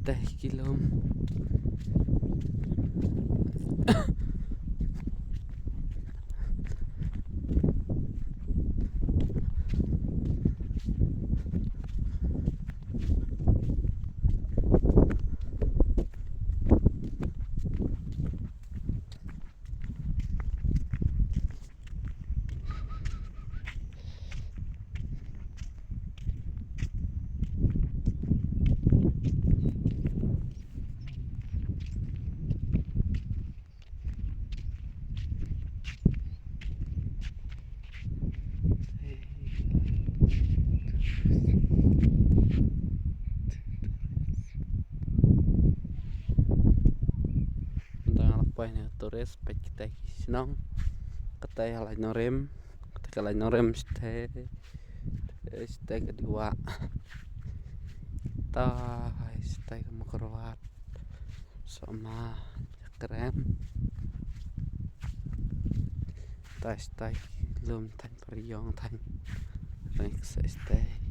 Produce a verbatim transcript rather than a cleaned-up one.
Te ki lum. Dang la poi ne tourist peit kita ki shnong. Kata ka lain nongrim, kata ka lain nongrim stay, stay ka Diwa. Ta stay ka Mawkyrwat. Soma krem. Ta stay lum Thaiñ Pariong Thaiñ. Reng sa stay.